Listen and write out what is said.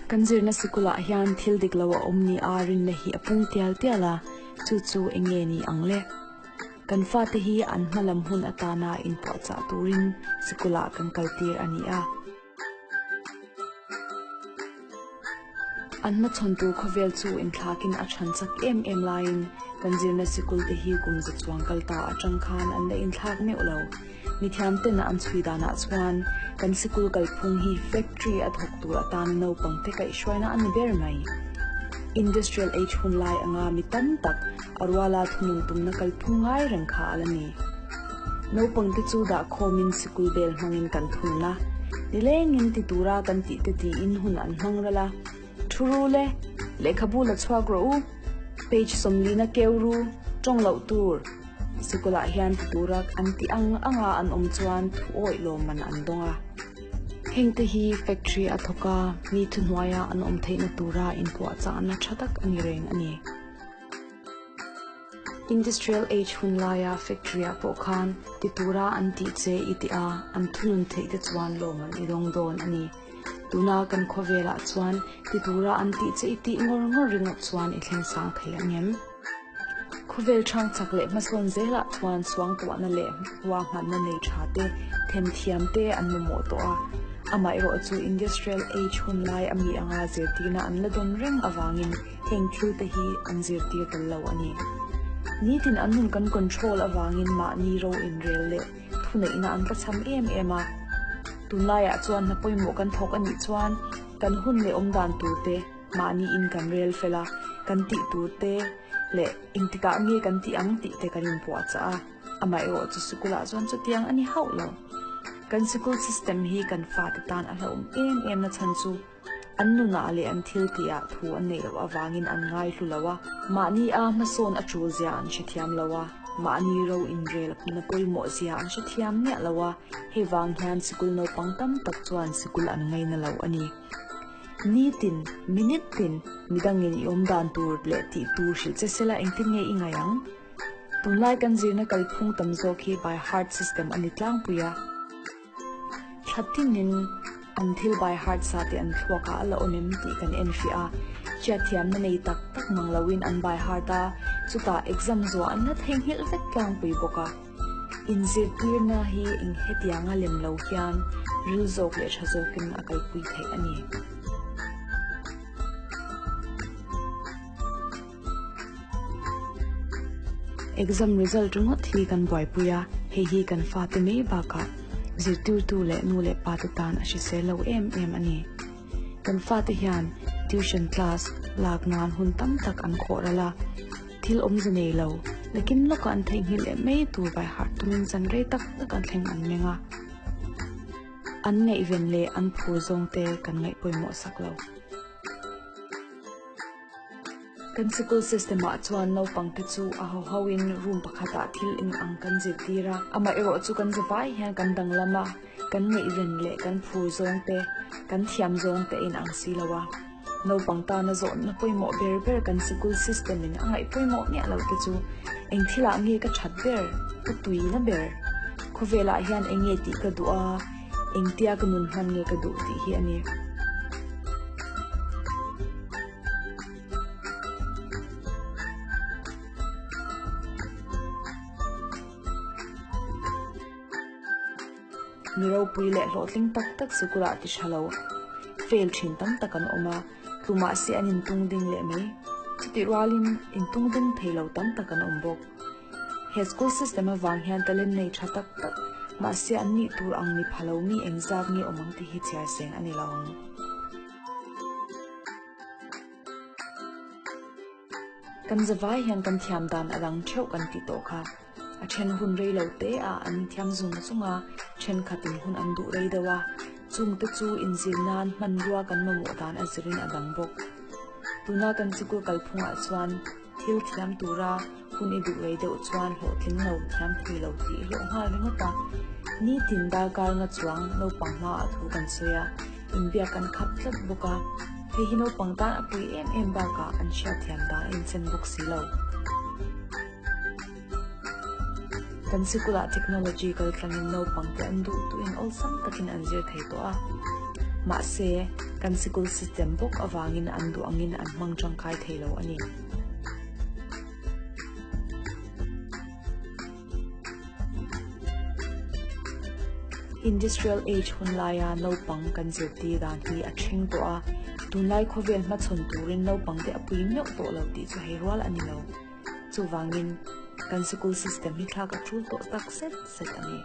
Kan zirna sikulah hian thil dik lo a awm ni a rinna hi a pung tial tial a, chu chu eng nge ni ang le? Kan fate hi an hma lam hun atana inpuahchah turin sikulah kan kaltir a ni a. An hmachhawn tur khawvel chu inthlakin a chhan chak em em laiin kan zirna sikul te hi kum za chuang kal ta atang khan an la inthlak meuh lo. Mithiam ten an chhui danah chuan kan sikul kalphung hi factory a thawk tur atana naupang te kaihhruaina a ni ber mai. Industrial age hun lai anga mi tam tak a ruala thunun tumna kalphung ngai reng kha a la ni. Naupang te chu dah khawmin sikul bel hmangin kan thun a, nilengin ti tura kan tih te tiin hun an hmang ral a. Thu ru le, lehkhabu la chhuak rawh u, page sawmlina keu ru, tawng loh tur. Sikulah hian ti tura an tih ang anga an awm chuan thu awih lawmman an dawng a. Heng te hi factory a thawk a, mi thuhnuaia an awm theihna tura inpuahchahna tha tak a ni reng a ni. Industrial Age hun laia factory ah pawh khan ti tura an tih che i tih a, an thunun theih te chuan lawm an i dawng dawn a ni. Tuna kan khawvelah chuan ti tura an tih che i tih ngawr ngawr ringawt chuan i thleng sang thei ang em? Khawvel ṭhang chak leh hmasawn zelah chuan suangtuahna leh ruahmanna nei ṭha te, themthiam te an mamawh tawh a. Amaherawh chu Industrial Age hun lai a mi anga zirtirna an la dawn reng avangin Heng thil te hi an zirtir tel lo a ni. Nitin an nun kan control avangin mahni ro inrel leh thuneihna an tlachham em em a. Tunlaiah chuan hna pawimawh kan thawk a nih chuan kan hun leh awmdan tur te mahni in kan rel fel a, kan tih tur te leh engtikah nge kan tih ang tih te kan inpuahchah a. Amaherawh chu sikulah chuan chutiang a ni hauh lo. Kan sikul system hi kan fate tan a hlauhawm em em na chhan chu An nunah leh an thil tihah thu an neih loh avangin an ngaihlu lo a, mahni a hmasawn a tul zia an hrethiam lo a, mahni ro inrel na pawimawh zia an hrethiam miah lo a, hei vang hian sikul naupang tam tak chuan sikul an ngaina lo a ni. Nitin, minute tin, midangin i awm dan tur leh tih tur hrilh che sela engtin nge i ngaih ang? Tunlai kan zirna kalphung tam zawk hi by heart system a ni tlangpui a. Thla tinin an thil by heart sa te an thluak ah a la awm em tih kan en hrih a, hriatthiamna nei tak tak mang loin an by heart a, chutah exam zuah an la theihnghilh vek tlangpui bawk a. Inzirtirna hi eng hetianga lem lo hian ril zawk leh tha zawkin a kalpui theih a ni. Exam result ringawt hi kan buaipui a, hei hi kan fate mai bakah zirtirtu leh nu leh pa te tan a hrisel lo em em a ni. Kan fate hian tuition class lak nan hun tam tak an khawh ral a, thil awmze nei lo, nakin lawkah an theihnghilh leh mai tur vai harh tumin zan rei tak tak an thleng an meng a, an ngaihven leh an phur zawng te kan ngaih pawimawh sak lo. Kan sikul system ah chuan naupang te chu a ho ho in room pakhat ah thil eng ang kan zirtir a, amaherawh chu kan zavai hian kan danglam a, kan ngaihven leh kan phur zawng te, kan thiam zawng te a inang si lo a. Naupang tana zawhna pawimawh ber ber kan sikul system in a ngaih pawimawh miah lo te chu eng thil ah nge ka that ber, ka tui na ber, khawvel ah hian eng nge tih ka duh a, engtia ka nun hman nge ka duh tih hi a ni. Mi ropui leh hlawhtling tak tak sikulah ti tha lo fail thin tam tak an awm a, tlumah se an intung ding leh mai. Chutih rualin intung ding thei lo tam tak an awm bawk. He school system avang hian talent nei tha tak tak, mahse an nih tur ang ni pha lo mi engzat nge awm ang tih hi chhiar seng a ni lo ang. Kan zavai hian kan thiam dan a dang theuh kan tih tawh kha. A then hun rei lo te ah an inthiam zung zung a, thenkhatin hun an duh rei deuh a, chungte chu inzir nan hmanrua kan mamawh dan a zirin a dang bawk. Tuna kan sikul kalphungah chuan thil thiam tura hun i duh rei deuh chuan hlawhtling lo thiam thei lo tih i hlawh nghal ringawt a. Nitin darkar nga chuang naupang hmaah thu kan sawi a, inbiak kan khap tlat bawk a. Hei hi naupang tan a pui em em bakah an hriatthiam dan a inchen bawk si lo. Kan sikulah technology kaltlangin naupangte an duh duhin awlsam takin an zir thei tawh a. Mahse, Kan sikul system bawk avangin an duh angin an hmang tangkai thei lo a ni. Industrial Age hun laia naupang kan zirtir dan hi a ṭhing tawh a, tunlai khawvel hmachhawn turin naupangte a pui meuh tawh lo tih chu hei rual a ni lo. Chuvangin, kan sikul system hi thlak a ṭul tawh tak zet zet a ni.